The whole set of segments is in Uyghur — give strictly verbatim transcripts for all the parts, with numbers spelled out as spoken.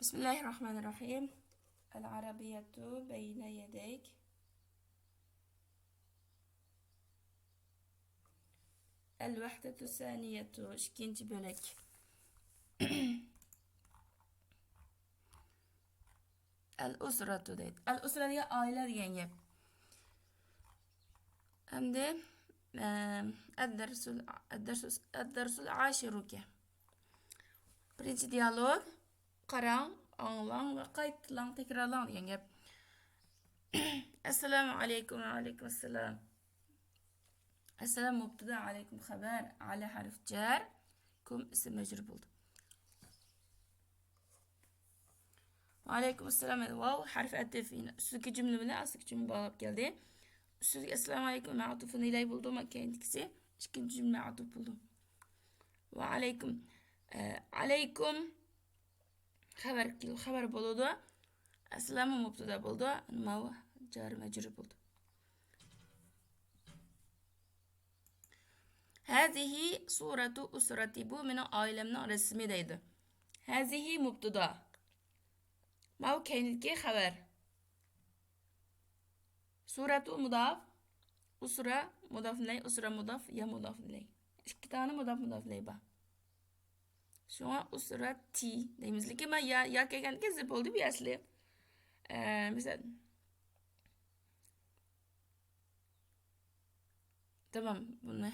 بسم الله الرحمن الرحيم. العربية بين يديك. الوحدة الثانية، ئىككىنچى بۆلەك. الأسرة دەيدۇ. الأسرة دېگەن ئائىلە دېگەن گەپ. ئەمدى، ئە، الدرس، الدرس، الدرس العاشر. بىرىنچى دىيالوگ. قاراڭ، ئاڭلاڭ ۋە قايتىلاڭ، تەكرارلاڭ دېگەن گەپ. السلام عليكم. وعليكم السلام. السلام مۇبتەدا، عليكم خەۋەر، على ھەرپ جەر، كۇم ئىسىم مەجرۇر بولدى. ۋەئەلەيكۇم ئەسسالام. ۋاۋ ھەرپ ئەتىف. يەنە ئۈستىدىكى جۈملە بىلەن ئاستىدىكى جۈملە باغلاپ كەلدى. ئۈستىدىكى ئەسسالامۇ ئەلەيكۇم مەئتۇفۇن ئىلەي بولىدۇ، كەينىدىكىسى ئىككىنچى جۈملە مەئتۇپ بولىدۇ. ۋەئەلەيكۇم. ئە، ئەلەيكۇم. خەۋەر، خەۋەر بولىدۇ. ئەسسالامۇ مۇبتەدا بولىدۇ. ماۋۇ جار مەجرۇر بولىدۇ. ھەزىھى سۇرەتۇ ئۇسرەتى، بۇ مېنىڭ ئائىلەمنىڭ رەسىمى دەيدۇ. ھەزىھى مۇبتەدا. ماۋۇ كەينىدىكى خەۋەر. سۇرەتۇ مۇداف، ئۇسرە مۇداف ئىلەي، ئۇسرە مۇداف يا مۇداف ئىلەي. ئىككى دانە مۇداف مۇداف ئىلەي بار. شۇڭا ئۇسرەتى دەيمىز. لېكىن مانا يا، يا كەلگەندىكىن زىت بولدى بۇ ئەسلى. ئە، مىسال، تامام، بۇنى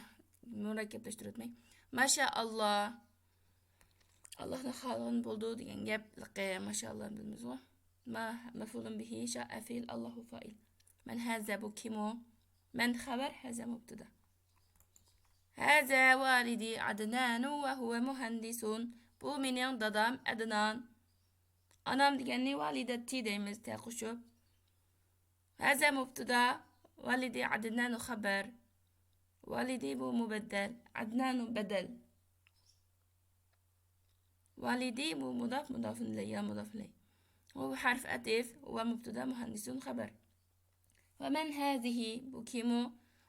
مۇرەككەپلەشتۈرۈۋەتمەي. ماشائاللا. ئاللاھنى خالىغان بولىدۇ دېگەن گەپ. لىقى ماشائاللا بىلىمىزغۇ. ما مەفئۇلۇن بىھى، شائە فېئىل، ئاللاھۇ فائىل. مەن ھازا، بۇ كىم ئۇ؟ مەن خەۋەر، ھازا مۇبتەدا. ھازا ۋالىدى ئەدنانۇ ۋە ھۇۋە مۇھەندىسۇن. بۇ مېنىڭ دادام ئەدنان. ئانام دېگەننى ۋالىدەتى دەيمىز، تە قوشۇپ. ھازا مۇبتەدا، ۋالىدى ئەدنانۇ خەبەر. ۋالىدى بۇ مۇبەددەل، ئەدنانۇ بەدەل. ۋالىدى بۇ مۇداف، مۇدافۇن ئىلەي يا مۇداف ئىلەي. ۋاۋ ھەرف ئەتىف، ۋە مۇبتەدا، مۇھەندىسۇن خەبەر. ۋە مەن ھازىھى، بۇ كىم ئۇ؟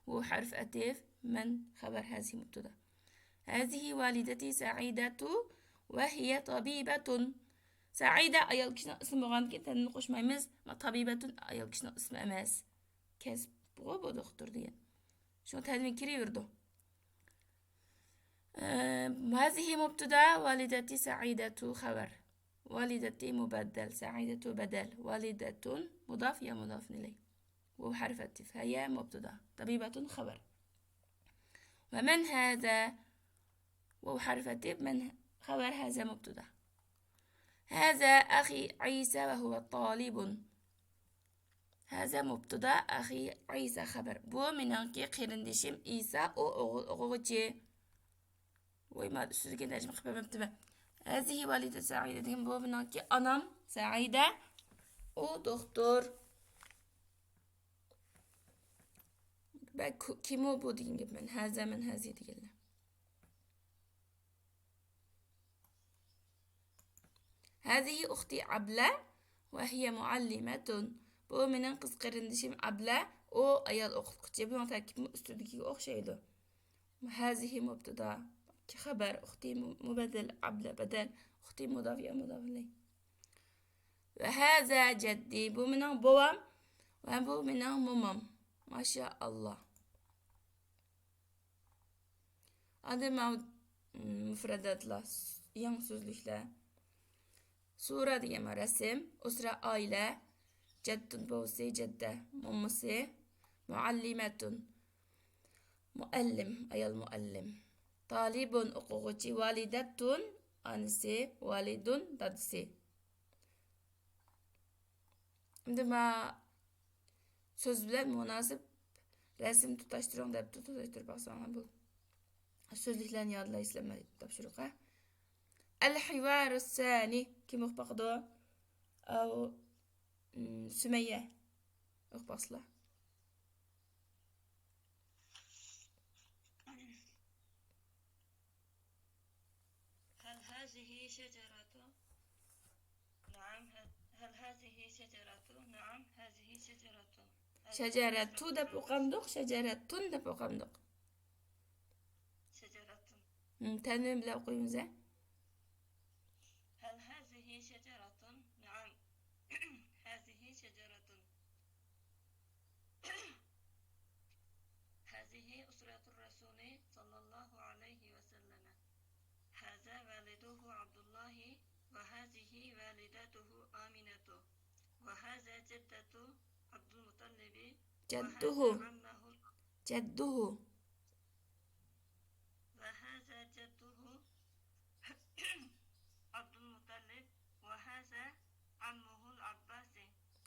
ۋاۋ ھەرف ئەتىف، مەن خەبەر، ھازىھى مۇبتەدا. ھازىھى ۋالىدەتى سەئىدەتۇ ۋە ھىيە تەبىبەتۇن. سەئىدە ئايال كىشىنىڭ ئىسمى بولغاندىكىن تەنۋىن قوشمايمىز. تەبىبەتۇن ئايال كىشىنىڭ ئىسمى ئەمەس. كەسىپغۇ بۇ دوختۇر دېگەن. شۇڭا تەنۋىن كىرىۋېرىدۇ. ئە، ھازىھى مۇبتەدا، ۋالىدەتى سەئىدەتۇ خەۋەر. ۋالىدەتى مۇبەددەل، سەئىدەتۇ بەدەل. ۋالىدەتۇن مۇداف يا مۇدافۇن ئىلەي. ۋاۋ ھەرف ئەتىف، ھىيە مۇبتەدا، تەبىبەتۇن خەۋەر. ۋە مەن ھازا. ۋاۋ ھەرف ئەتىف، مەن خەۋەر، ھازا مۇبتەدا. ھازا ئەخى ئىسا ۋە ھۇۋە تالىبۇن. ھازا مۇبتەدا، ئەخى ئىسا خەبەر. بۇ مېنىڭكى قېرىندىشىم ئىسا، ئۇ ئوقۇ-، ئوقۇغۇچى. ۋاي، ما ئۈستىدىكى تەرجىمە قىلىپ بەرمەپتىمەن. ھازىھى ۋالىدەتى سەئىدە دېگەن بۇ مېنىڭكى ئانام سەئىدە، ئۇ دوختۇر. بە-، كۇ-، كىمۇ بۇ دېگەن گەپمەن. ھازا مەن ھازى دېگەنلەر. ھازىھى ئۇختى ئەبلە ۋە ھىيە مۇئەللىمەتۇن. بۇ مېنىڭ قىز قېرىندىشىم ئەبلە، ئۇ ئايال ئوقۇتقۇچى. بۇنىڭ تەركىبىمۇ ئۈستىدىكىگە ئوخشايدۇ. ھازىھى مۇبتەدا، خەبەر، ئۇختى مۇ-، مۇبەددەل، ئەبلە بەدەل، ئۇختى مۇداف يا مۇداف ئىلەي. ۋە ھازا جەددى، بۇ مېنىڭ بوۋام ۋە بۇ مېنىڭ مومام. ماشائاللا. ئاندىن ماۋۇ، مۇفرەداتلار، يېڭى سۆزلۈكلەر. سۇرە دېگەن رەسىم، ئۇسرە ئائىلە، جەددۇن بوۋىسى، جەددە مومىسى، مۇئەللىمەتۇن مۇئەللىم، ئايال مۇئەللىم، تالىبۇن ئوقۇغۇچى، ۋالىدەتۇن ئانىسى، ۋالىدۇن دادىسى. ئەمدى ما سۆز بىلەن مۇناسىپ رەسىم تۇتاشتۇرۇڭ دەپتۇ، تۇتاشتۇرۇپ باقساڭلار بولىدۇ. سۆزلۈكلەرنى يادلايسىلەر تاپشۇرۇققا. ئەل ھىۋارۇ سانى، كىم ئوقۇپ باقىدۇ؟ ئاۋۇ، ئىم، سۈمەييە ئوقۇپ باقسىلا. هل هذه شجرة؟ نعم، هل، هل هذه شجرة؟ نعم، هذه شجرة. هل شجرة دەپ ئوقۇمدۇق، شەجەرەتۇن دەپ ئوقۇمدۇق. شجرة. ھىم، تەنۋىن بىلەن ئوقۇيمىز، ھە؟ هل هذه شجرة. نعم. هذه شجرة. هذه أسرة الرسول صلى الله عليه وسلم. هذا والده عبد الله، وهذه والدته آمنة، وهذا جدة عبد المطلب، جده. وهذا عمه، جده. وهذا جده عبد المطلب، وهذا عمه العباس.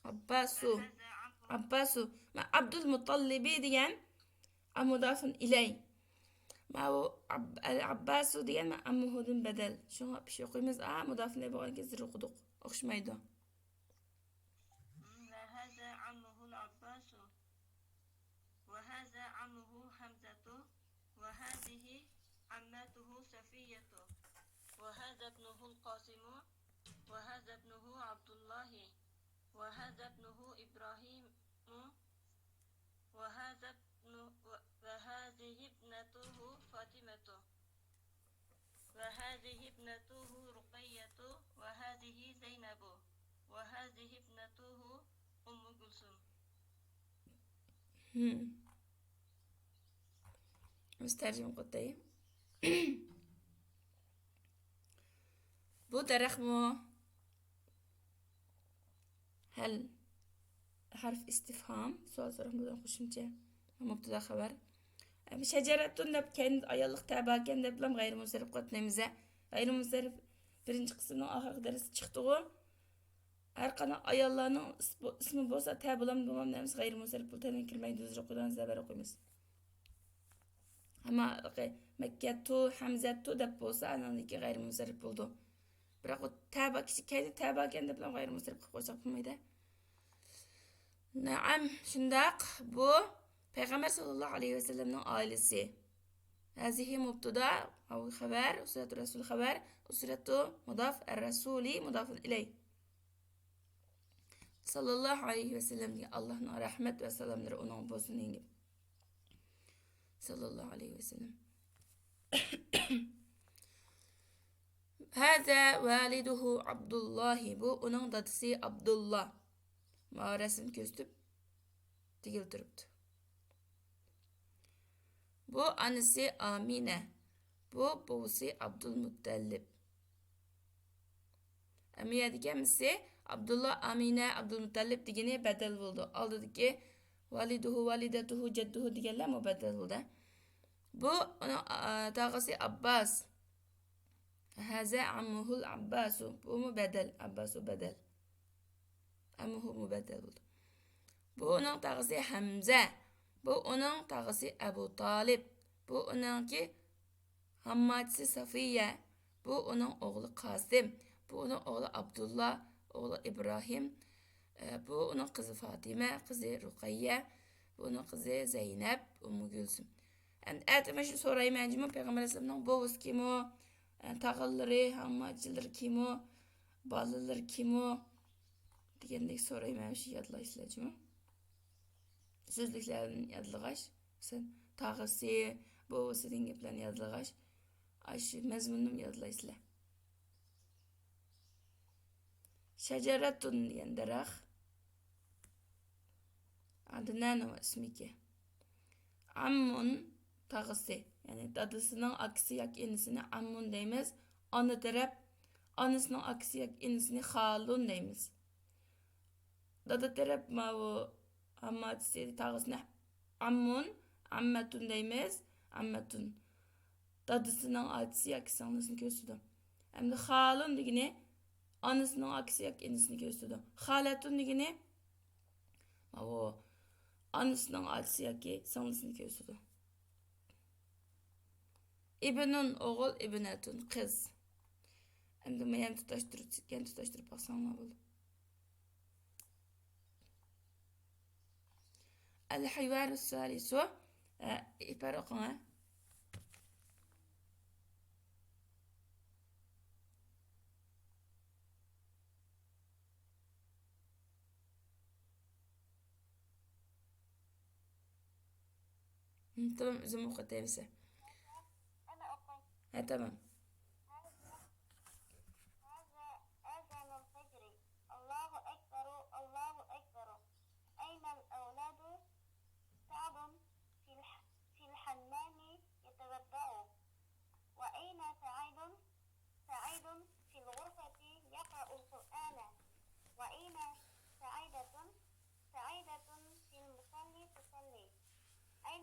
ئابباسۇ. وهذا عمه. ئابباسۇ. مانا ئابدۇلمۇتتەلىبى دېگەن مۇدافۇن ئىلەي. ماۋۇ ئاب-، ئەل ئابباسۇ دېگەن مانا ئەممۇھۇدىن بەدەل. شۇڭا پېشى ئوقۇيمىز. ئا، مۇدافۇن ئىلەي بولغاندىن كېيىن زېر ئوقۇدۇق. ئوخشىمايدۇ. وهذا عمه العباس. وهذا عمه حمزة، وهذه عمته صفية، وهذا ابنه القاسم، وهذا ابنه عبد الله، وهذا ابنه إبراهيم، وهذا ابن-، و-، وهذه ابنته فاطمة. وهذه ابنته رقية، وهذه زينب، وهذه ابنته أم كلثوم. ھىم. ئۆزى تەرجىمە قىلىپ ئۆتەي. بۇ دەرەخمۇ؟ ھەل. ھەرف ئىستىفھام، سوئال سوراق بىلەن قوشۇمچە. مۇبتەدا خەۋەر. ئەمدى شەجەرەتۇن دەپ كەينى ئاياللىق تە باركەن دەپلا غەيرىي مۇنسەرىپ قىلىۋاتمايمىز ھە. غەيرىي مۇنسەرىپ بىرىنچى قىسىمنىڭ ئاخىرقى دەرسى چىقتىغۇ. ھەر قانداق ئاياللارنىڭ ئىس-، بو-، ئىسمى بولسا تە بولامدۇ، بولمامدۇ دەيمىز، غەيرىي مۇنسەرىپ بولىدۇ، تەنۋىن كىرمەيدۇ، زېر قويىدىغان زەبەر ئوقۇيمىز. ئەمما مەككەتۇ، ھەمزەتۇ دەپ بولسا، ئانىڭدىن كېيىن غەيرىي مۇنسەرىپ بولىدۇ. بىراق ئۇ تە بار كىشى كەينى تە باركەن دەپلا غەيرىي مۇنسەرىپ قىلىپ قويساق بولمايدۇ. نەئەم، شۇنداق. بۇ پەيغەمبەر ساللاللاھۇ ئەلەيھى ۋەسەللەمنىڭ ئائىلىسى. ھەزىھى مۇبتەدا، ئەۋ خەۋەر، ئۇسرەتۇ رەسۇل خەۋەر، ئۇسرەتۇ مۇداف، ئەر رەسۇلى مۇدافۇن ئىلەي. ساللاللاھۇ ئەلەيھى ۋەسەللەم دېگەن ئاللاھنىڭ رەھمەت ۋە سالاملىرى ئۇنىڭغا بولسۇن دېگەن گەپ. ساللاللاھۇ ئەلەيھى ۋەسەللەم. ھازا ۋالىدۇھۇ ئابدۇللاھى. بۇ ئۇنىڭ دادىسى ئابدۇللا. ماۋۇ رەسىمنى كۆرسىتىپ دېگىلى تۇرۇپتۇ. بۇ ئانىسى ئامىنە. بۇ بوۋىسى ئابدۇلمۇتتەلىپ. ئەمما يەردىكى ھەممىسى ئابدۇللا، ئامىنە، ئابدۇلمۇتتەلىپ دېگىنى بەدەل بولىدۇ. ئالدىدىكى ۋالىدۇھۇ، ۋالىدەتۇھۇ، جەددۇھۇ دېگەنلەر مۇبەددەل بولىدۇ. بۇ ئۇنىڭ، ئا، تاغىسى ئابباس. ھازا ئەممۇھۇل ئابباسۇ. بۇمۇ بەدەل. ئابباسۇ بەدەل. ئەممۇھۇ مۇبەددەل بولىدۇ. بۇ ئۇنىڭ تاغىسى ھەمزە. بۇ ئۇنىڭ تاغىسى ئەبۇ تالىپ. بۇ ئۇنىڭكى ھامماچىسى سەفىيە. بۇ ئۇنىڭ ئوغلى قاسىم. بۇ ئۇنىڭ ئوغلى ئابدۇللا، ئوغلى ئىبراھىم. ئە، بۇ ئۇنىڭ قىزى فاتىمە، قىزى رۇقەييە. بۇ ئۇنىڭ قىزى زەينەپ، ئۇممۇ گۈلسۈم. ئەمدى ئەتە مەن شۇ سورايمەن جۇمۇ، پەيغەمبەر ئەلەيھىسسالامنىڭ بوۋىسى كىمۇ، ئە، تاغىلىرى، ھامماچىلىرى كىمۇ، بالىلىرى كىمۇ دېگەندەك سورايمەن، شۇ يادلايسىلەر جۇمۇ. سۆزلۈكلەردىن يادلىغاچ، مەسىلەن، تاغىسى، بوۋىسى دېگەن گەپلەرنى يادلىغاچ، ئاشۇ مەزمۇننىمۇ يادلايسىلەر. شەجەرەتۇن دېگەن دەرەخ. ئاندىن نەنىڭ ئىسمىكى؟ ئەممۇن تاغىسى، يەنى دادىسىنىڭ ئاكىسى ياكى ئىنىسىنى ئەممۇن دەيمىز. ئانا تەرەپ ئانىسىنىڭ ئاكىسى ياكى ئىنىسىنى خالۇن دەيمىز. دادا تەرەپ ماۋۇ ئامماچىسى تاغىسىنى ئەممۇن، ئەممەتۇن دەيمىز. ئەممەتۇن. دادىسىنىڭ ئاچىسى ياكى سىڭلىسىنى كۆرسىتىدۇ. ئەمدى خالۇن دېگىنى ئانىسىنىڭ ئاكىسى ياكى ئىنىسىنى كۆرسىتىدۇ. خالەتۇن دېگىنى ماۋۇ ئانىسىنىڭ ئاچىسى ياكى سىڭلىسىنى كۆرسىتىدۇ. ئىبنۇن ئوغۇل، ئىبنەتۇن قىز. ئەمدى مەن يەنە تۇتاشتۇرۇپ، يەنە تۇتاشتۇرۇپ باقساڭلار بولىدۇ. الحوار الثالث. ئە، ئىپار ئوقۇڭ، ھە. ھىم، تامام، ئۆزۈم ئوقۇتاي دېسە. ھە، تامام.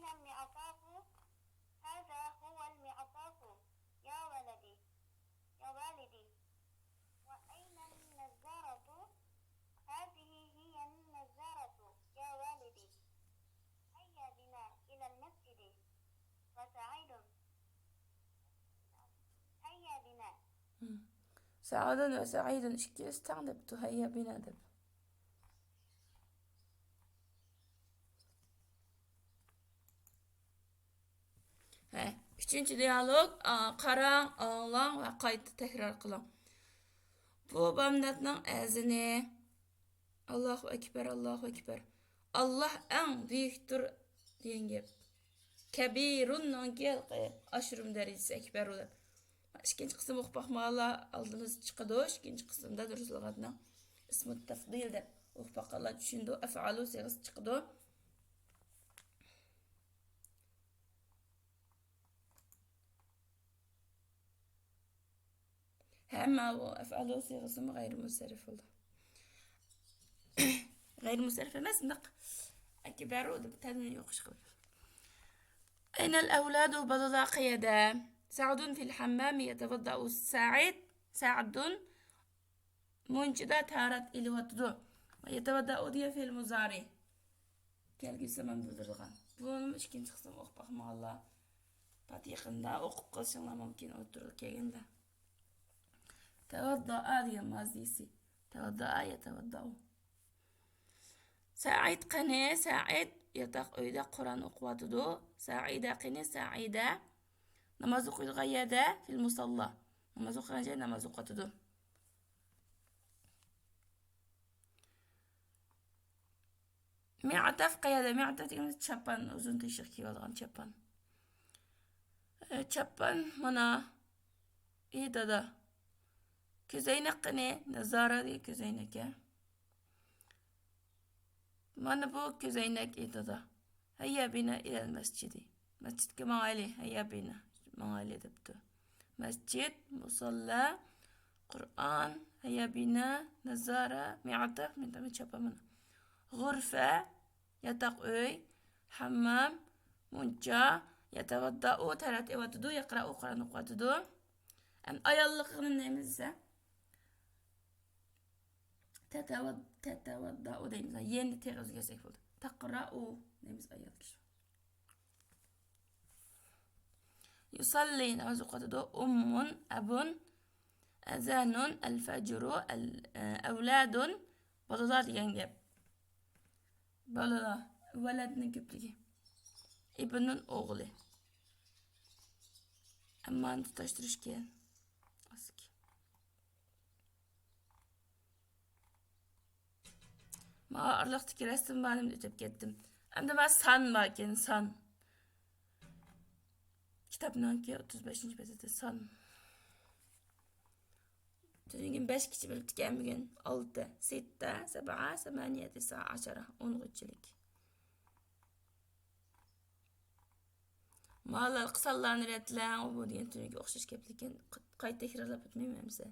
المعطف؟ هذا هو المعطف يا ولدي، يا والدي. وأين النظارة؟ هذه هي النظارة يا والدي. هيا بنا إلى المسجد. وسعيد. هيا بنا. سعد وسعيد ئىككىسى تەڭ دەپتۇ، هيا بنا دەپ. ھە، ئۈچىنچى دىيالوگ، ئا، قاراڭ، ئاڭلاڭ ۋە قايتا تەكرار قىلىڭ. بۇ بامداتنىڭ ئەزىنى. ئاللاھۇ ئەكبەر، ئاللاھۇ ئەكبەر. ئاللاھ ئەڭ بۈيۈكتۇر دېگەن گەپ. كەبىرۇننىڭكى ھېلىقى ئاشۇرما دەرىجىسى ئەكبەرۇ دەپ. ئىككىنچى قىسىم ئوقۇپ باقمىغانلار ئالدىمىزدا چىقىدۇ. ئىككىنچى قىسىمدا دۇرۇس لۇغەتنىڭ ئىسمۇ تەفدىل دەپ ئوقۇپ باققانلار چۈشىنىدۇ. ئەفئالۇ سىيغىسى چىقىدۇ. ھەممە بۇ ئەفئالۇ سىيغىسىمۇ غەيرىي مۇنسەرىف بولىدۇ. غەيرىي مۇنسەرىف ئەمەس، مۇنداق ئەكبەرۇ دەپ تەنۋىن يوق ئىش قىلىپ. أين الأولاد؟ بالىلار قەيەردە؟ سعد في الحمام يتوضأ. سەئىد، سەئدۇن مۇنچىدا تاھارەت ئېلىۋاتىدۇ. يتوضأ دېگەن فېئىل مۇزارى. كەلگۈسى زامان بىلدۈرىدىغان. بۇنىمۇ ئىككىنچى قىسىم ئوقۇپ باقمىغانلار. پات يېقىندا ئوقۇپ قېلىشىڭلار مۇمكىن، ئوتتۇرىغا كەلگەندە. توضأ دېگەن مازىسى. توضأ يتوضأ. سەئىد قېنى؟ سەئىد ياتاق ئۆيدە قۇرئان ئوقۇۋاتىدۇ. سەئىدە قېنى؟ سەئىدە ناماز ئوقۇيدىغان يەردە، في المصلى. ناماز ئوقۇغان جاي، ناماز ئوقۇۋاتىدۇ. مىئتەف قەيەردە؟ مىئتەف دېگىنىمىز چاپان، ئۇزۇن تېشىق كىيىۋالغان چاپان. ئە، چاپان مانا. ئى دادا. كۆزەينەك قېنى؟ نازارە دېگەن كۆزەينەك، ھە. مانا بۇ كۆزەينەك ئېتىدا. ھەييا بىنا ئىلەل مەسچىدى. مەسچىتكە ماڭايلى، ھەييا بىنا، ماڭايلى دەپتۇ. مەسچىت، مۇساللا، قۇرئان، ھەييا بىنا، نازارە، مىئتەف، مىئتەف چاپان مانا. غۇرفە، ياتاق ئۆي، ھەممام، مۇنچا، يەتەۋەددائۇ، تەھارەت ئېلىۋاتىدۇ، يەقرەئۇ، قۇرئان ئوقۇۋاتىدۇ. ئەمدى ئاياللىقىنى نېمە دېسە؟ تەتەۋە-، تەتەۋەددائۇ دەيمىز. يەنى تېغى ئۆزگەرتسەك بولىدۇ. تەقرەئۇ دەيمىز ئايال كىشى. يۇساللى، ناماز ئوقۇۋاتىدۇ. ئۇممۇن، ئەبۇن، ئەزانۇن، ئەلفەجرۇ، ئەل-، ئەۋلادۇن، بالىلار دېگەن گەپ. بالىلار، ۋەلەدنىڭ كۆپلۈكى. ئىبنۇن، ئوغلى. ئەممانى تۇتاشتۇرۇش كېلىن. ئاسكى. ما ئارىلىقتىكى رەسىم بار، نېمە ئۆتۈپ كەتتىم. ئەمدى ما سان باركەن، سان. كىتابنىڭكى ئوتتۇز بەشىنچى بەتتە سان. تۈنۈگۈن بەشكىچە بىلىپتىكەن، بۈگۈن ئالتە. سىتتە، سەبئە، سەمانىيە، تىسئە، ئەشەرە. ئونغىچىلىك. مالال قىسانلارنى رەتلەڭ، ئۇ بۇ دېگەن تۈنۈگۈنگە ئوخشاش گەپلىكەن. قايتا تەكرارلاپ ئۆتمەيمەن ئەمسە.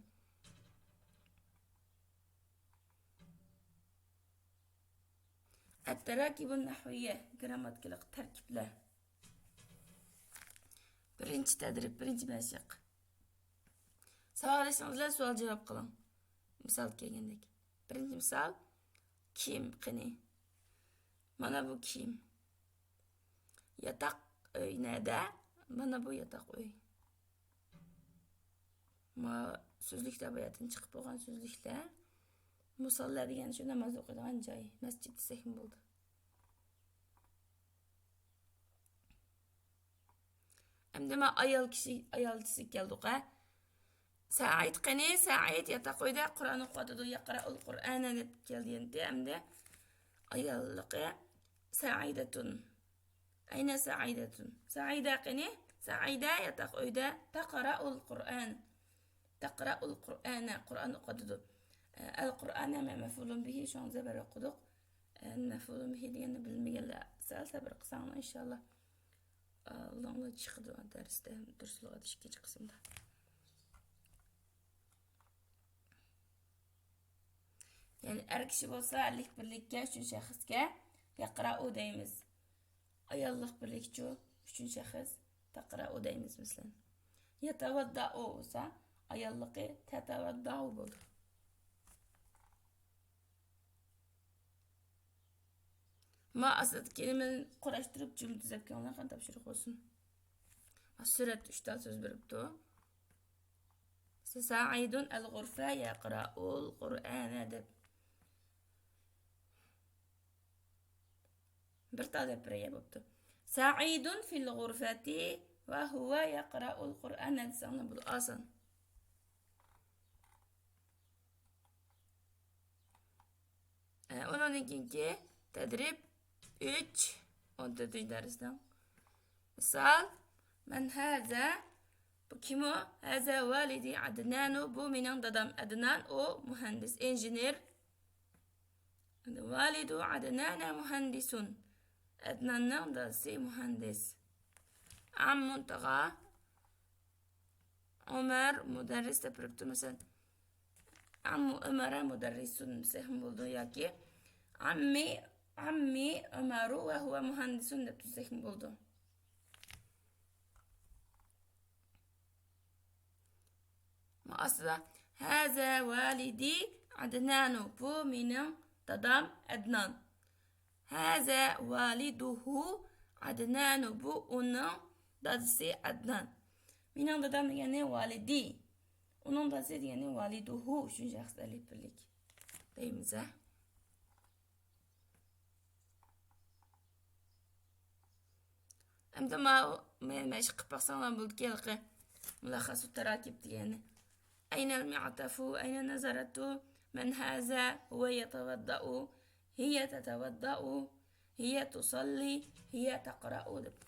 ئەتتەراكىبۇن نەھۋىيە، گىرامماتىكىلىق تەركىبلەر. بىرىنچى تەدرىب، بىرىنچى مەشىق. ساۋاقدىشىڭىز بىلەن سوئال جاۋاب قىلىڭ. مىسال كەلگەندەك. بىرىنچى مىسال، كىيىم قېنى؟ مانا بۇ كىيىم. ياتاق ئۆي نەدە؟ مانا بۇ ياتاق ئۆي. ما سۆزلۈكلەر باياتىن چىقىپ بولغان سۆزلۈكلەر. مۇساللا دېگەن شۇ ناماز ئوقۇيدىغان جاي، مەسچىت دېسەكمۇ بولىدۇ. ئەمدى ما ئايال كىشى، ئايال دېسەك كەلدۇق، ھە. سەئىد قېنى؟ سەئىد ياتاق ئۆيدە قۇرئان ئوقۇۋاتىدۇ. يەقرەئۇل قۇرئانە دەپ كەلدى ئەمدى. ئەمدى ئاياللىقى سەئىدەتۇن. ئەينە سەئىدەتۇن؟ سەئىدە قېنى؟ سەئىدە ياتاق ئۆيدە. تەقرەئۇل قۇرئان. تەقرەئۇل قۇرئانە، قۇرئان ئوقۇتىدۇ. ئەل قۇرئانە مەفئۇلۇن بىھى، شۇڭا زەبەر ئوقۇدۇق. ئەل مەفئۇلۇن بىھى دېگەننى بىلمىگەنلەر سەل سەبرى قىلساڭلار، ئىنشاللا، ئالدىڭلار چىقىدۇ دەرستە، دۇرۇس لۇغەت ئىككىنچى قىسىمدا. يەنى ئەر كىشى بولسا ئەرلىك بىرلىككە، ئۈچىنچى شەخسكە يەقرەئۇ دەيمىز. ئاياللىق بىرلىكچۇ، ئۈچىنچى شەخس، تەقرەئۇ دەيمىز، مەسىلەن. يەتەۋەددەئۇ بولسا، ئاياللىقى تەتەۋەددەئۇ بولىدۇ. ما ئاستىدىكى نېمىنى قۇراشتۇرۇپ جۈملە تۈزەپ كېلىڭلار، قانداق تاپشۇرۇق بولسۇن. سۈرەت ئۈچ تال سۆز بېرىپتۇ. سەئىدۇن ئەل غۇرفە يەقرەئۇل قۇرئانە دەپ. بىر تال دەپ بېرەي بوپتۇ. سەئىدۇن فىل غۇرفەتى ۋە ھۇۋە يەقرەئۇل قۇرئانە دېسەڭلار بولىدۇ، ئاسان. ئە، ئۇنىڭدىن كېيىنكى تەدرىب ئۈچ، ئون تۆتىنچى دەرسنىڭ. مىسال، مەن ھازا، بۇ كىم ئۇ؟ ھازا ۋالىدى ئەدنانۇ، بۇ مېنىڭ دادام ئەدنان، ئۇ مۇھەندىس، ئىنژېنېر. ۋالىدۇ ئەدنانە مۇھەندىسۇن، ئەدناننىڭ دادىسى مۇھەندىس. ئەممۇن تاغا، ئۆمەر مۇدەررىس دەپ بېرىپتۇ، مەسىلەن، ئەممۇ ئۆمەرە مۇدەررىسۇن دېسەكمۇ بولىدۇ ياكى ئەممى، ئەممى ئۆمەرۇ ۋە ھۇۋە مۇھەندىسۇن دەپ تۈزسەكمۇ بولىدۇ. ئاستىدا، ھازا ۋالىدى ئەدنانۇ، بۇ مېنىڭ دادام ئەدنان. ھازا ۋالىدۇھۇ ئەدنانۇ، بۇ ئۇنىڭ دادىسى ئەدنان. مېنىڭ دادام دېگەننى ۋالىدى، ئۇنىڭ دادىسى دېگەننى ۋالىدۇھۇ، ئۈچىنچى شەخس ئەلىف بىرلىك دەيمىز ھە. ئەمدى ماۋۇ، مەن، مەشىق قىلىپ باقساڭلار بولىدىكەن، ھېلىقى مۇلەخخەسۇ تەراكىب دېگەننى. ئەينەل مىئتەفۇ، ئەينە نەزەرەتۇ، مەن ھازا، ھۇۋە يەتەۋەددەئۇ، ھىيە تەتەۋەددەئۇ، ھىيە تۇسەللى، ھىيە تەقرەئۇ دەپ.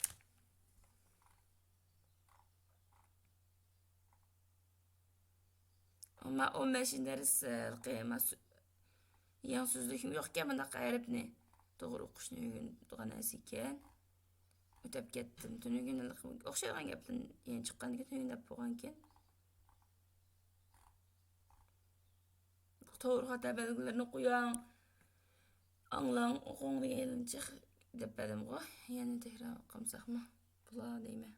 ئەمما ئون بەشىنچى دەرس، ئە، ھېلىقى، ما، سۆ-، يېڭى سۆزلۈكمۇ يوقكەن، بۇنداق ئەرەبنى توغرا ئوقۇشنى ئۆگىنىدىغان نەرسە ئىكەن. ئۆتۈپ كەتتىم. تۈنۈگۈن ھېلىقى ئوخشايدىغان گەپلەرنى يەنە چىققاندىكىن تۈنۈگۈن دەپ بولغانىكەن. توغرا خاتا بەلگىلىرىنى قويۇڭ، ئاڭلاڭ، ئوقۇڭ دېگەن جىق دەپ بەردىمغۇ. يەنە تەكرار قىلمىساقمۇ بولا دەيمەن.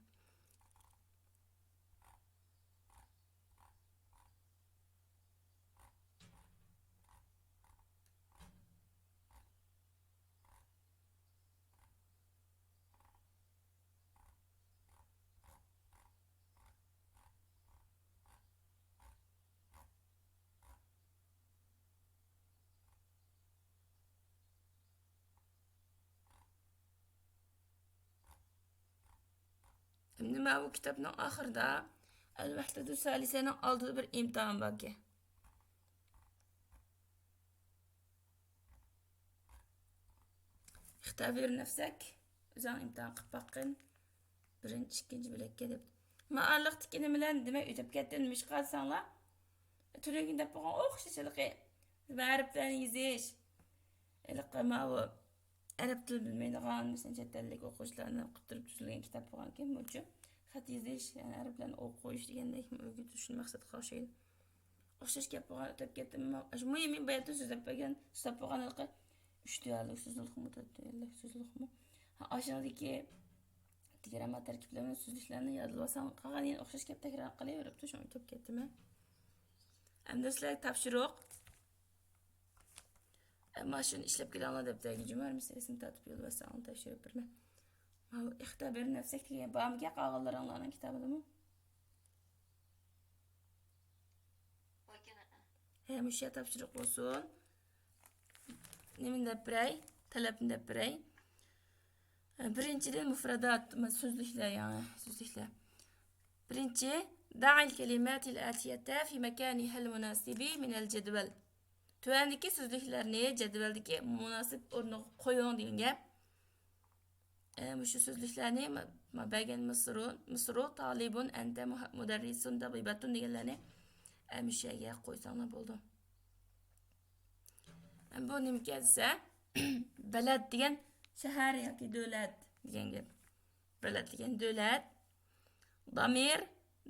ئەمدى ماۋۇ كىتابنىڭ ئاخىرىدا ئەل-ۋەھدەتۇ سالىسەنىڭ ئالدىدا بىر ئىمتىھان باركەن. ئىختەبىر نەفسەك، ئۆزۈڭ ئىمتىھان قىلىپ باققىن. بىرىنچى، ئىككىنچى بۆلەككە دەپ. ما ئارىلىقتىكى نېمە بىلەن دېمەي ئۆتۈپ كەتتىم، نېمىشقا دېسەڭلار، تۈنۈگۈن دەپ بولغان ئوخشاش ھېلىقى ھەرپلەرنى يېزىش. ھېلىقى ماۋۇ ئەرەب تىلى بىلمەيدىغان، مەسىلەن، چەت ئەللىك ئوقۇغۇچىلارنى قىتتۇرۇپ تۈزۈلگەن كىتاب بولغانىكەن، بۇنىڭ ئۈچۈن خەت يېزىش، يەنى ئەرەبلەرنى ئوقۇش دېگەندەك ئۆگىتىش مەقسەتكە ئوخشايدۇ. ئوخشاش گەپ بولغان، ئۆتۈپ كەتتىم. ئاشۇ مۇھىم، مەن باياتىن سۆزلەپ بەرگەن، سۆزلەپ بولغان ھېلىقى ئۈچ تۈەنلىك سۆزلۈكمۇ، تۆت تۈەنلىك سۆزلۈكمۇ. ھە، ئاشۇنىڭدىكى گىراممار تەركىبلەرنى، سۆزلۈكلەرنى يادلىۋالساڭ، قالغان يەنە ئوخشاش گەپ تەكرار قىلىۋېرىپتۇ، شۇڭا ئۆتۈپ كەتتىم مەن. ئەمدى سىلەرگە تاپشۇرۇق. ئەمما شۇنى ئىشلەپ كېلىڭلار، دەپتەرگە جۈمە مەسىلىسىنى تارتىپ يوللىۋەتسەڭلار، تاپشۇرۇپ بېرىمەن. ماۋۇ ئىختەبىر نەفسەك دېگەن بارمىكەن قالغانلىرىڭلارنىڭ كىتابىدىمۇ؟ ھە، مۇشۇ يەر تاپشۇرۇق بولسۇن. نېمىنى دەپ بېرەي؟ تەلەپنى دەپ بېرەي. بىرىنچىدىن، مۇفرادات، سۆزلۈكلەر، يېڭى سۆزلۈكلەر. بىرىنچى، دەئىل كەلىماتىل ئەتىيەتە فى مەكانىھەل مۇناسىبى مىنەل جەدۋەل. تۆۋەندىكى سۆزلۈكلەرنى جەدۋەلدىكى مۇناسىپ ئورنىغا قويۇڭ دېگەن گەپ. ئە، مۇشۇ سۆزلۈكلەرنى ما-، ما-، بەرگەن مىسرۇ، مىسرۇ، تالىبۇن، ئەنتە، مۇھە-، مۇدەررىسۇن، تەبىبەتۇن دېگەنلەرنى، ئە، مۇشۇ يەرگە قويساڭلار بولىدۇ. ئە، بۇ نېمىكەن دېسە، بەلەد دېگەن شەھەر ياكى دۆلەت دېگەن گەپ. بەلەد دېگەن دۆلەت. دامىر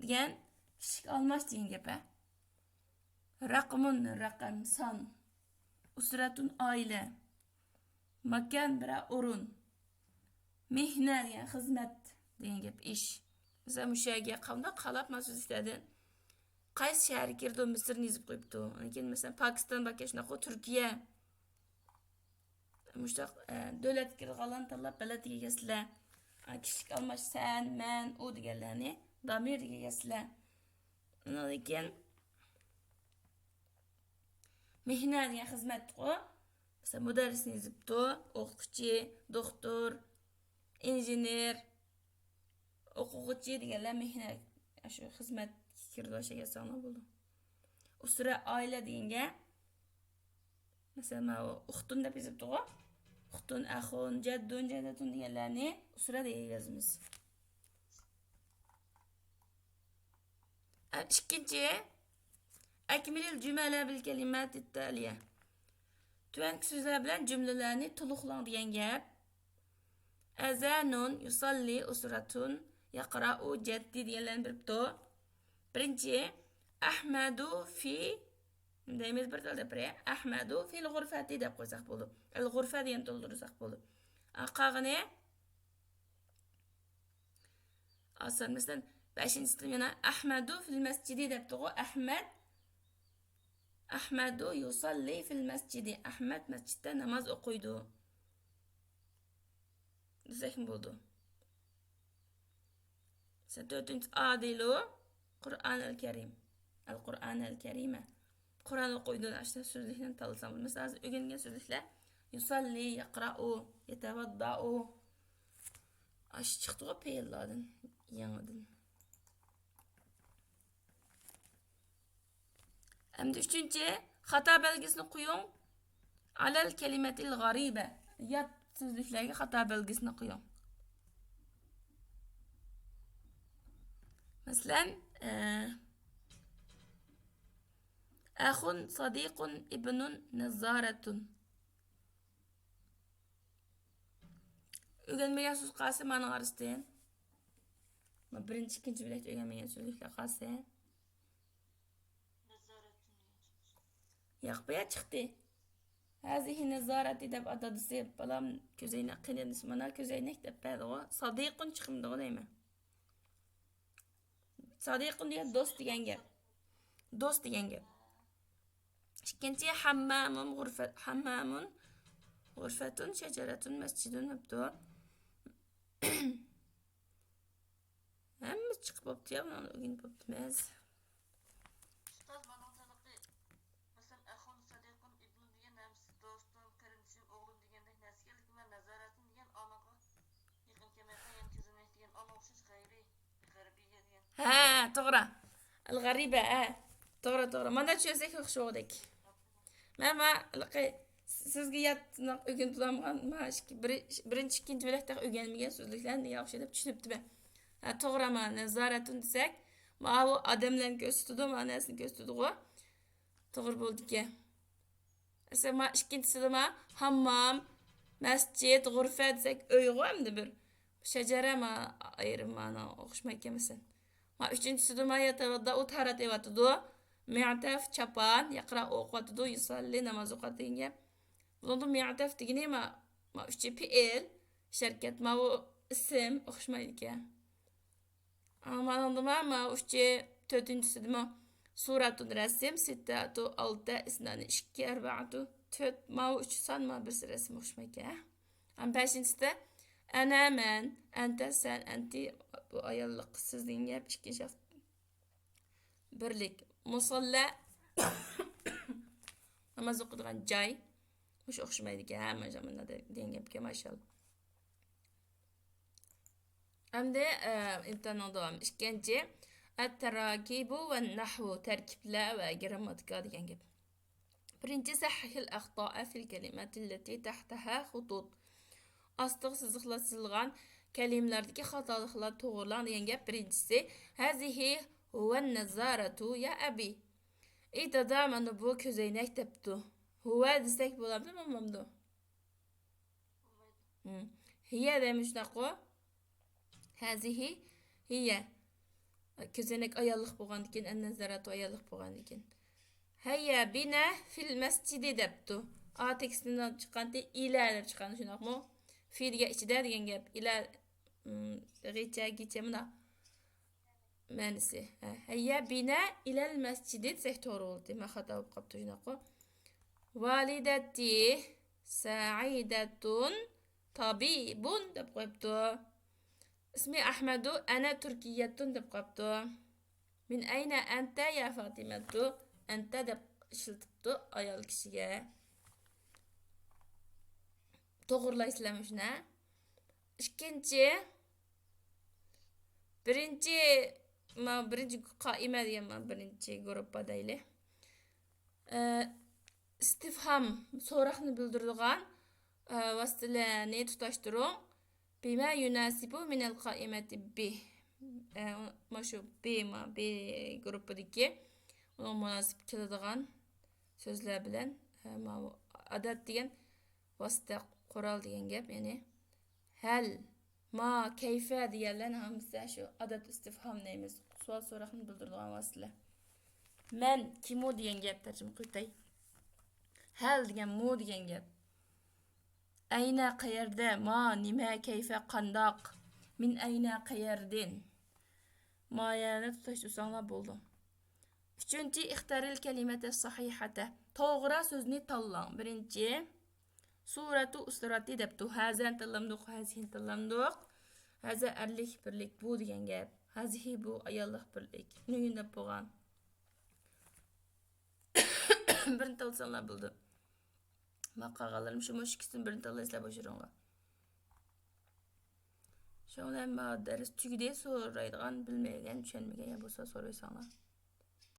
دېگەن كىشىلىك ئالماش دېگەن گەپ، ھە. رەقمۇن، رەقەم، سان. ئۇسرەتۇن، ئائىلە. ماكان، بىرەر ئورۇن. مېھنە دېگەن خىزمەت دېگەن گەپ، ئىش. مەسىلەن، مۇشۇ يەرگە قانداق خالاپ مانا سۆزلۈكلەردىن قايسى شەھەرگە كىرىدۇ، مىسىرنى يېزىپ قويۇپتۇ. ئاندىن كېيىن، مەسىلەن، پاكىستان باركەن، شۇنداققۇ، تۈركىيە. مۇشۇنداق، ئە، دۆلەتكە كىرىدىغانلارنى تاللاپ بەلەت دېگەنسىلەر. ئا، كىشىلىك ئالماش سەن، مەن، ئۇ دېگەنلەرنى دامىر دېگەنسىلەر. ئۇنىڭدىن كېيىن مېھنە دېگەن خىزمەتتىغۇ. مەسىلەن، مۇدەررىسنى يېزىپتۇ، ئوقۇتقۇچى، دوختۇر، ئىنژېنېر، ئوقۇغۇچى دېگەنلەر مېھنە، شۇ خىزمەتكە كىرىدۇ، شۇ يازساڭلار بولىدۇ. ئۇسرە، ئائىلە دېگەنگە، مەسىلەن، ماۋۇ ئۇختۇن دەپ يېزىپتىغۇ. ئۇختۇن، ئەخۇن، جەددۇن، جەددەتۇن دېگەنلەرنى ئۇسرە دەپ يازىمىز. ئىككىنچى، ئەكمىلىل جۈمەلە بىل كەلىماتىت تالىيە. تۆۋەندىكى سۆزلەر بىلەن جۈملىلەرنى تولۇقلاڭ دېگەن گەپ. ئەزەنۇن يۇساللى ئۇسرەتۇن يەقرائۇ جەددى دېگەنلەرنى بېرىپتۇ. بىرىنچى، ئەھمەدۇ فى، نېمە دەيمىز، بىر تال دەپ بېرەي. ئەھمەدۇ فىل غۇرفەتى دەپ قويساق بولىدۇ. ئەل غۇرفە دېگەن تولدۇرساق بولىدۇ. ئا، قالغىنى ئاسان. مەسىلەن، بەشىنچىسىدىن يەنە ئەھمەدۇ فىل مەسجىدى دەپتىغۇ. ئەھمەد، ئەھمەدۇ يۇساللى فىل مەسجىدى. ئەھمەد مەسچىتتە ناماز ئوقۇيدۇ دېسەكمۇ بولىدۇ. مەسىلەن، تۆتىنچى ئادىلۇ قۇرئان ئەل كەرىم. ئەل قۇرئان ئەل كەرىمە. قۇرئان ئوقۇيدۇ، ئاشۇنداق سۆزلۈكنى تاللىساڭ بولىدۇ. مەسىلەن، ھازىر ئۆگەنگەن سۆزلۈكلەر يۇساللى، يەقرائۇ، يەتەۋەددائۇ. ئاشۇ چىقتىغۇ پېئىللاردىن يېڭىدىن. ئەمدى ئۈچىنچى، خاتا بەلگىسىنى قويۇڭ. ئالەل كەلىمەتىل غەرىبە. يات سۆزلۈكلەرگە خاتا بەلگىسىنى قويۇڭ. مەسىلەن، ئە، ئەخۇن سادىقۇن ئىبنۇن نەززارەتۇن. ئۆگەنمىگەن سۆز قالسا مانا ئارىسىدىن. بىرىنچى، ئىككىنچى بۆلەكتە ئۆگەنمىگەن سۆزلۈكلەر قالسا. ياق، بۇ يەر چىقتى. ھازىھى نەزارەتى دەپ ئاتىدىسى، بالام كۆزەينەك قېنى دېسە، مانا كۆزەينەك دەپ بەردىغۇ. سادىقۇن چىقمىدىغۇ دەيمەن. سادىقۇن دېگەن دوست دېگەن گەپ. دوست دېگەن گەپ. ئىككىنچى، ھەممامۇن غۇرفەت، ھەممامۇن غۇرفەتۇن شەجەرەتۇن مەسچىدۇن دەپتۇ. ھەممىسى چىقىپ بوپتۇ يا، بۇنىڭدا ئۆگىنىپ بوپتىمىز. ئۇستاز، مانا تېنىقى، مەسىلەن، ئەخۇن، سەدىقۇن، ئىبنۇن دېگەن ھەممىسى دوستۇم، قېرىندىشىم، ئوغلۇم دېگەندەك نەرسىگە، لېكىن مەن نەزارەتۇن دېگەن ئامىلغا يېقىن كەلمەيدىغان، يەنە كۆزەينەك دېگەن ئامىلغا ئوخشاش غەيرىي، غەربىيگە دېگەن. ھە، توغرا. ئەل غەرىبە، ھە. توغرا، توغرا. مانا چۈشەنسەك ياخشى بولغۇدەك. مەن ما، ھېلىقى سىزگە يات ئۆگىنىپ بولالمىغان، ما، ئىككى، بىر-، بىرىنچى، ئىككىنچى بۆلەكتە ئۆگەنمىگەن سۆزلۈكلەرنى ياخشى دەپ چۈشىنىپتىمەن. ھە، توغرا، ما، نەزارەتۇن دېسەك، ماۋۇ ئادەملەرنى كۆرسىتىدۇ، ما، نەرسىنى كۆرسىتىدىغۇ. توغرا بولدىكەن. مەسىلەن، ما ئىككىنچىسىدە ما ھاممام، مەسچىت، غۇرفە دېسەك ئۆيغۇ ئەمدى بىر. شەجەرە ما ئايرىم مانا ئوخشىمايدىكەن مەسىلەن. ما ئۈچىنچىسىدە ما يەتەۋەددائۇ تاھارەت ئېلىۋاتىدۇ. مەتەف چاپان، يەقرا ئوقۇۋاتىدۇ، يۇساللى ناماز ئوقۇۋاتىدۇ دېگەن گەپ. بۇنىڭدا مەتەف دېگىنى ما، ما ئۈچى پېئىل، شەركەت ماۋۇ ئىسىم ئوخشىمايدىكەن. ئاڭلىمىدىڭلارمۇ؟ ئۇچى تۆتىنچىسىدىمۇ سۇرەتۇن رەسىم، سىتتەتۇ ئالتە، ئىسنانى ئىككى، ئەربەئەتۇ تۆت، ماۋۇ ئۈچ سان، ماۋۇ بىرسى رەسىم ئوخشىمايدىكەن. ئەمما بەشىنچىسىدە ئەنە مەن، ئەنتە سەن، ئەنتى بۇ ئاياللىق، سىز دېگەن گەپ، ئىككىنچى ھەرپ بىرلىك. مۇسەللە ناماز ئوقۇيدىغان جاي. مۇشۇ ئوخشىمايدىكەن، ھە، مانا مۇنداق دېگەن گەپكەن، ماشائاللا. ئەمدى، ئە، ئىمتىھاننىڭ داۋامى. ئىككىنچى، ئەتتەراكىبۇ ۋە نەھۋۇ، تەركىبلەر ۋە گىرامماتىكا دېگەن گەپ. بىرىنچى، سەھھىل ئەختائە فىل كەلىمەتىللەتى تەھتەھا خۇتۇت. ئاستىغا سىزىقلار سىزىلغان كەلىمىلەردىكى خاتالىقلارنى توغرىلاڭ دېگەن گەپ بىرىنچىسى. ھەزىھى ھۇۋەن نەزارەتۇ يا ئەبى. ئى دادا، مانا بۇ كۆزەينەك دەپتۇ. ھۇۋە دېسەك بولامدۇ، بولمامدۇ؟ مم. ھىيە دەيمىز شۇنداققۇ؟ ھەزىھى ھىيە. كۆزەينەك ئاياللىق بولغاندىكىن، ئەننەزارەتۇ ئاياللىق بولغاندىكىن. ھەييە بىنە فىل مەسچىدى دەپتۇ. ئا تېكىستىدىن چىققانتى، ئىلە دەپ چىققان شۇنداقمۇ؟ في دېگەن ئىچىدە دېگەن گەپ. إلى، ئىم، غىچە، گىچە مۇنداق. مەنىسى. ھە، هيا بنا إلى المسجد دېسەك توغرا بولدى. مەن خاتا بولۇپ قاپتۇ شۇنداققۇ. والدتي سعيدة طبيب دەپ قويۇپتۇ. اسمي أحمد أنا تركية دەپ قويۇپتۇ. من أين أنت يا فاطمة؟ أنت دەپ ئىشلىتىپتۇ ئايال كىشىگە. توغرىلايسىلەرمۇ شۇنى؟ ئىككىنچى، بىرىنچى، ما، بىرىنچى قائىمە دېگەن، ما، بىرىنچى گۇرۇپپا دەيلى. ئە، ئىستىفھام، سوراقنى بىلدۈرىدىغان، ئە، ۋاسىتىلەرنى تۇتاشتۇرۇڭ. بما يناسب من القائمة به. ئە، مانا شۇ بى، ما، بى گۇرۇپپىدىكى ئۇنىڭ مۇناسىپ كېلىدىغان سۆزلەر بىلەن، ئە، ماۋۇ ئادات دېگەن ۋاسىتە، قورال دېگەن گەپ، يەنى ھەل، ما، كەيفە دېگەنلەرنىڭ ھەممىسى شۇ ئادات ئىستىفھام دەيمىز. سوئال سوراقنى بىلدۈرىدىغان ۋاسىتىلەر. مەن، كىمۇ دېگەن گەپ، تەرجىمە قىلىۋېتەي. ھەل دېگەن، مۇ دېگەن گەپ. ئەينە، قەيەردە، ما، نېمە، كەيفە، قانداق، من ئەينە، قەيەردىن. مايەنى تۇتاشتۇرساڭلار بولىدۇ. ئۈچىنچى، اختر الكلمة الصحيحة. توغرا سۆزنى تاللاڭ. بىرىنچى، سورەتۇ ئۇسراتى دەپتۇ. ھازەنى تاللامدۇق، ھازىھىنى تاللامدۇق. ھازا ئەرلىك بىرلىك، بۇ دېگەن گەپ. ھازىھى بۇ ئاياللىق بىرلىك. نۆيۈن دەپ بولغان. بىرنى تاللىساڭلار بولىدۇ. ما قالغانلىرىم شۇ، مۇشۇ ئىككىسىدىن بىرنى تاللايسىلەر، بوشىرىڭلار. شۇنىڭ بىلەن ما دەرس تۈگىدى، سورايدىغان، بىلمەيدىغان، چۈشەنمىگەن يا بولسا سورايساڭلار.